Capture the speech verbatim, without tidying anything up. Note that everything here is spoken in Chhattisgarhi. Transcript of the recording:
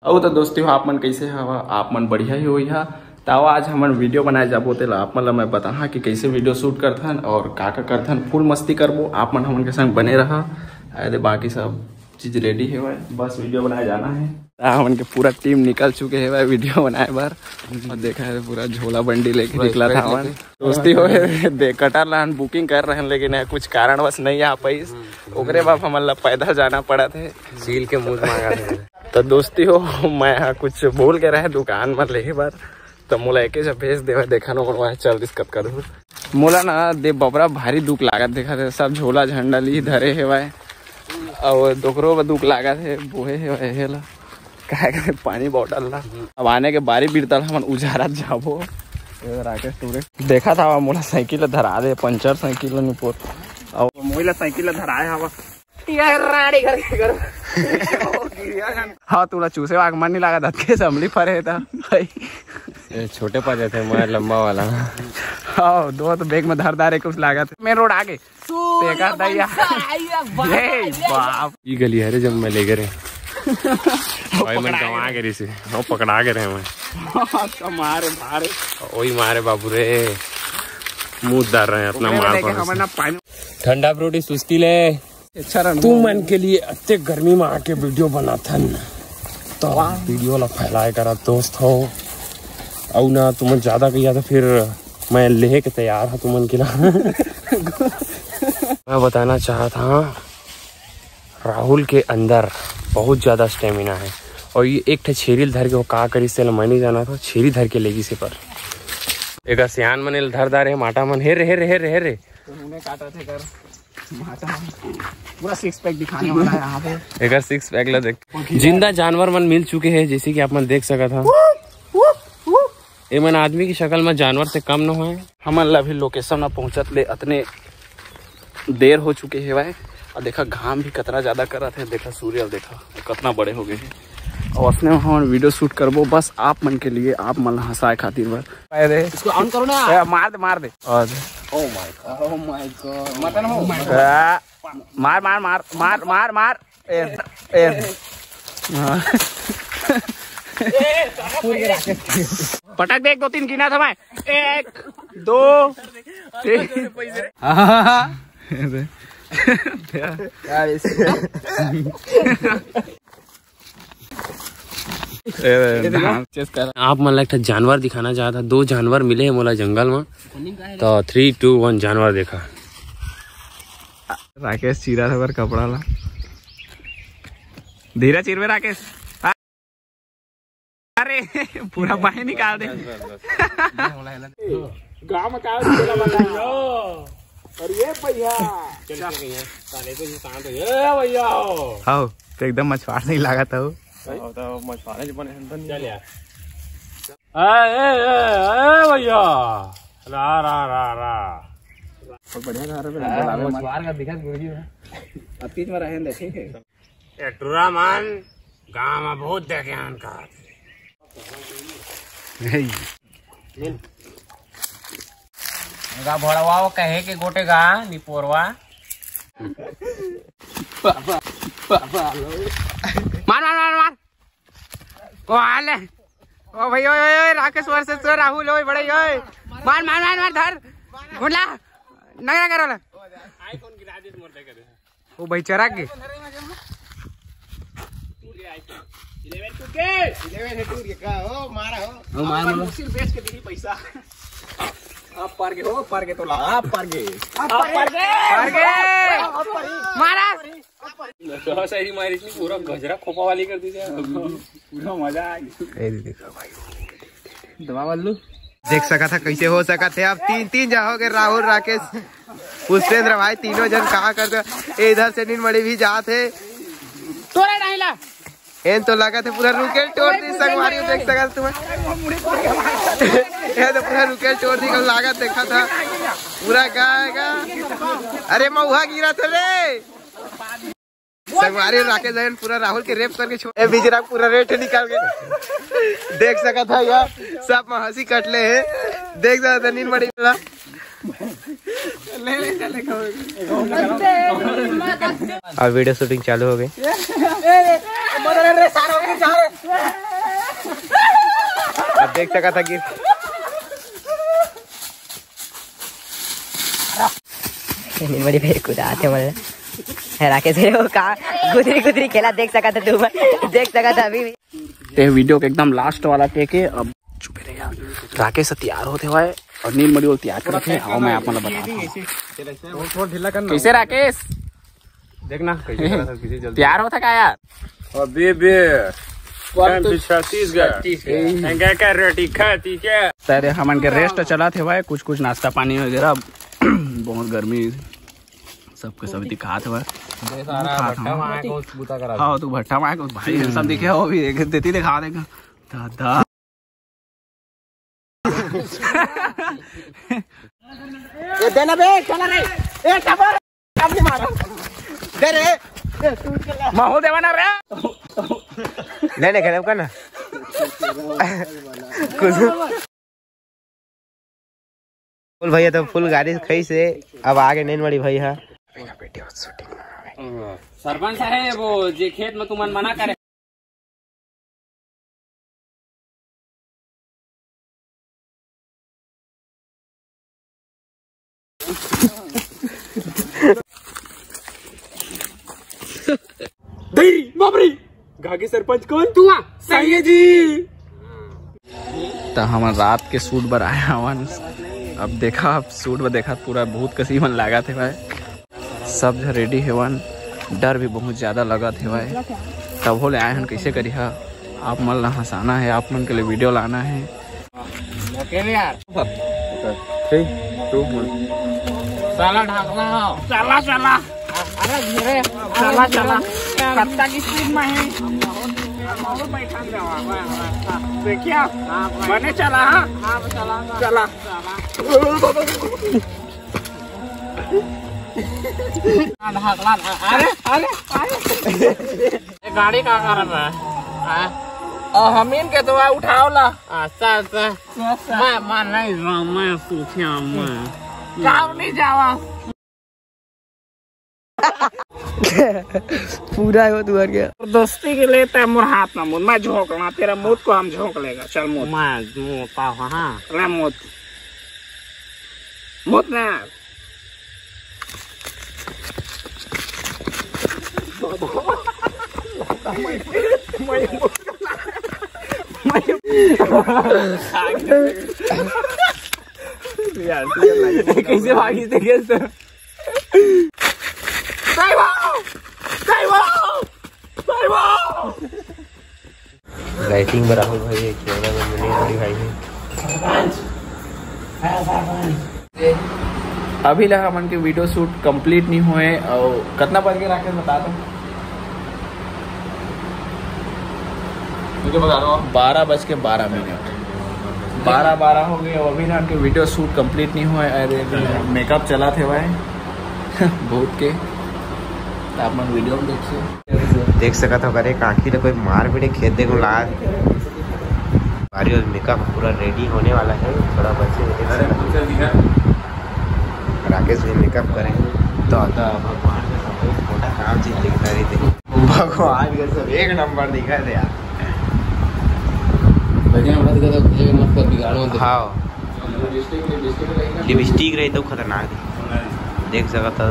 अउ तो दोस्ती हो, आप मन कैसे हवा? आप मन बढ़िया ही होई हा। तो आज हमन वीडियो बनाए जाबो, तेला आप मन ला मैं बताहा कि कैसे वीडियो शूट करथन और का का करथन। फुल मस्ती करबो, आप मन हमन के संग बने रहा। अरे बाकी सब चीज रेडी हेवय, बस वीडियो बनाए जाना है। तो हमन के पूरा टीम निकल चुके हेवय वीडियो बनाए बर। और देखा है पूरा झोला बंडी लेके निकला था हमन। दोस्ती हो, दे कटर लान बुकिंग कर रहे हैं, लेकिन है कुछ कारणवश नहीं आ पाइस। ओकरे बाद हमन ला पैदल जाना पड़ा थे। सील के मुंह मांगा थे। तो दोस्ती हो, मैं हा कुछ भूल के रहे दुकान में लेहे बर, तो मोला एके जब भेज देवे, देखा न ओकर वहाँ चल दिस कतका दूर। मोला ना दे बबरा भारी दुख लागत, देखा थे सब झोला झंडा ली धरे हेवय, और दोकरो बर दुख लागत हे, बोहे हेवय हे ला, काहे के पानी बॉटल ला। अब आने के बारी बिरतल हमन उजारत जाबो। ये राकेश टूरे देखा था मोला साइकिल ला धरा दे, पंचर साइकिल ला निपोर, और मोला साइकिल ला धराए हवा। यार राड़ी घर के घर। हाँ, तोला चूसे वाग मन नहीं लागत, अतके असम्बली फरे हे त। भाई। ये छोटे पा जाते हैं, मैं लंबा वाला। हाँ, दो तो बैग में धर धारे कुछ लागत। मेन रोड आगे। तेकर दैया। ये बाप। ई गली हरे जब मैं ले गए रहे। भाई मन गवा के रही से। वो पकड़ा के रहे मैं। मारे, मारे। वही मारे बाबू रे। मुंह डाल रहे हैं अपना मार पर। ठंडा फ्रूटी सुस्ती ले। अच्छा रन। तू मन के लिए अत्ते गर्मी में आके वीडियो बनाथन, तो वीडियो ला फैलाए करा दोस्त हो। अउ ना तुमन ज्यादा कहिया तो फिर मैं लेहे के तैयार हूँ तुमन के ला। मैं बताना चाहत हाँ, राहुल के अंदर बहुत ज्यादा स्टेमिना है, और ये एक ठे छेरी ल धर के वो का करिस तेला मैं नहीं जाना था, छेरी धर के लेगी से पर एकर सियान मन ल धर दारे माटा मन। हे रे, हे रे, हे रे, हे रे। तो उन्हें काटा थे कर। पूरा सिक्स पैक दिखाने वाला है यहाँ पे। एकर सिक्स पैक ला देख। जिंदा जानवर मन मिल चुके हैं, जैसे कि आप मन देख सकत हा। ये मन आदमी की शक्ल में जानवर से कम न होए। हमन ला अभी लोकेशन में पहुंचत ले अतने देर हो चुके हेवय। और देखा घाम भी कतरा ज्यादा करत है, देखा सूर्य देखा कतना बड़े हो गए हैं। और असने में हमन वीडियो शूट करबो बस आप मन के लिए, आप मन ला हंसाए खातिर बर। अरे इसको ऑन करो ना। ए, मार दे, मार दे। और oh my God, oh my God, mutton हो। आ, मार, मार, मार, मार, मार, मार। ए, ए। हाँ। पटक दे, एक, दो, तीन गिना था मैं। एक, दो, तीन। हाँ, हाँ, हाँ। क्या है इसको? ए, ए, देखो। आप मन ला एक ठो जानवर दिखाना चाहत हा। दो जानवर मिले हे मोला जंगल में, तो थ्री टू वन जानवर देखा। राकेश चीरा था पर कपड़ा ला। धीरे चीरबे राकेश। अरे पूरा बाहें निकाल दे। गाँव में का होता है बताओ? और ये भैया। चल, चल, भैया। साले तो ये शांत हो गया। ए भैया हो। हाओ, तो एकदम मछुआर नहीं लागत हो। हाओ, तो मछुआरे जो बने हैं, बन चल यार। ए, ए, ए, ए भैया। रा, रा, रा, रा। बहुत बढ़िया घर है, हाँ, बुलावे मत। मछुआर का दिखा गुरुजी में। अब बीच में रहेंगे, ठीक है। ए टुरा मन, गाँव में बहुत देखे हन का। गा भड़वा वो कहे के गोटे गा निपोरवा। बाबा, बाबा, लो। मार, मार, मार, मार। ओ आले। ओ भाई, ओए, ओए, ओए, राकेश वर्सेस राहुल, ओए, बड़े, ओए। मार, मार, मार, मार, धर। घुंडला। नगरा करो ला। वो भाई चरक गे। इलेवन टू के? इलेवन है टू के का? ओ, मारा हो। ओ, मार, मार। मुश्किल बेच के दी पैसा। आप पार गए हो, पार गए तो ला, आप पार गए। आप पार गए। पार गए। मारा। तो सही मारी इसने पूरा गजरा खोपा वाली कर दी थी। पूरा मजा आ गया। ए, देखो भाई। दबा बल्लू। देख सकत हा कैसे हो सकत हे। अब तीन, तीन जा हो गए, राहुल, राकेश, पुष्पेंद्र भाई, तीनों जन कहा करते। ए, इधर से नींद मड़ी भी जात हे। तोरा नहीं ला। एन तो लगा थे पूरा रुकेल टोर दी संगवारी, देख सकत तुम। ये तो पूरा रुकेल टोर दी, लागत देखा था पूरा गाएगा। अरे मऊहा गिरा थे रे। संगवारी राकेश जैन पूरा राहुल के रेप करके छोड़, ए बिजरा पूरा रेट निकाल के देख सकत हा यार, सब में हंसी कटले हे, देख सकत हा नींद मड़ी ला। अब वीडियो शूटिंग चालू हो गई। अब देख सका था कि नहीं, बड़ी भाई कुदाथे मन। हे राकेश रे, वो का गुदरी गुदरी खेला देख सका था तू, देख सका था अभी भी। ये वीडियो के एकदम लास्ट वाला टेक है। अब चुपे रह जा। राकेश तैयार होते हुए और नील मड़ी वो तैयार करते हैं। आओ, मैं आप मतलब बताता हूँ। थोड़ा ढीला करना। कैसे राकेश? देखना कैसे करा था, किसी जल्दी। तैयार होता का यार? अबे बे। कौन तो छत्तीसगढ़? छत्तीसगढ़। एंगा का रोटी खाती क्या? सर, हमन के रेस्ट चला थे भाई, कुछ कुछ नाश्ता पानी वगैरह। बहुत गर्मी, सबके सब दिखात हवा। सारा भट्ठा मार के उस बूता करा। हाँ, तू भट्ठा मार के भाई, सब दिखे हो भी, एक देती दिखा देगा। दादा। ये देना बे, चला रे। ए, टबर, अपनी मार। दे रे। ए, टूट गया। माहौल देवाना रे। नहीं, नहीं, खराब करना। कुछ। फुल भैया तो फुल गाड़ी खई से, अब आगे नहीं मड़ी भैया। सरपंच साहब, वो जे खेत में तुमन मना करे। दई बाप रे, गागे सरपंच कौन? तू आ, सही है जी। त हमन रात के शूट बर आए हवन। अब देखा, अब शूट बर देखा, पूरा बहुत कसी मन लागत हे भाई। सब झन रेडी हेवन, डर भी बहुत ज्यादा लगत हे भाई। तभो ले आए हन, कैसे करिहा? आप मन ला हंसाना है, आप मन के लिए वीडियो लाना है। ओके यार। ठीक, तू बोल। साला ढाकना हो। साला, साला। अरे धीरे। साला, साला। कत्ता की स्पीड में है। देखिए, बने चला, हाँ? चला। हाँ, ढाकना, ढाकना। अरे, अरे, अरे। ये गाड़ी का खराब है? हाँ? और हमीन के तो उठाओ ला। अच्छा, अच्छा। मैं, मैं नहीं जाऊँ, मैं पूछे, मैं। काम नहीं जावा। पूरा है वो तुहर के। दोस्ती के लिए तै मोर हाथ ना मुद, मैं झोंकना, तेरा मौत को हम झोंक लेगा। चल मौत। मैं मोता हूँ, हाँ। ले मौत। मौत ना। कैसे भागी थे, कैसे? लाइटिंग में राहुल भाई है, कैमरा मैन में नीलमणि भाई है। अभी ला हमन के वीडियो शूट कंप्लीट नहीं हुए और कितना बज के राकेश बता दो। मुझे बता दो। बारह बज के बारह मिनट, बारह बारह हो गए। अभी ना हमके वीडियो शूट कंप्लीट नहीं हुआ है। अरे, मेकअप चला थे भाई। भूत के। तो आप मन वीडियो में देखिए। देख सकत हो, अरे काकी ले कोई मार पीटे खेत देखो लाल। बारी और मेकअप पूरा रेडी होने वाला है, थोड़ा बचे हुए देख सकत हो। राकेश भी मेकअप करे। दादा भगवान का सब मोटा काम चीज दिखता रही थे। भगवान का सब एक नंबर दिखा दे यार। बढ़िया बना दिखा था, एक नंबर बिगाड़ो तो। हाँ। लिपस्टिक रही तो खतरनाक दिखी। देख सकत हो।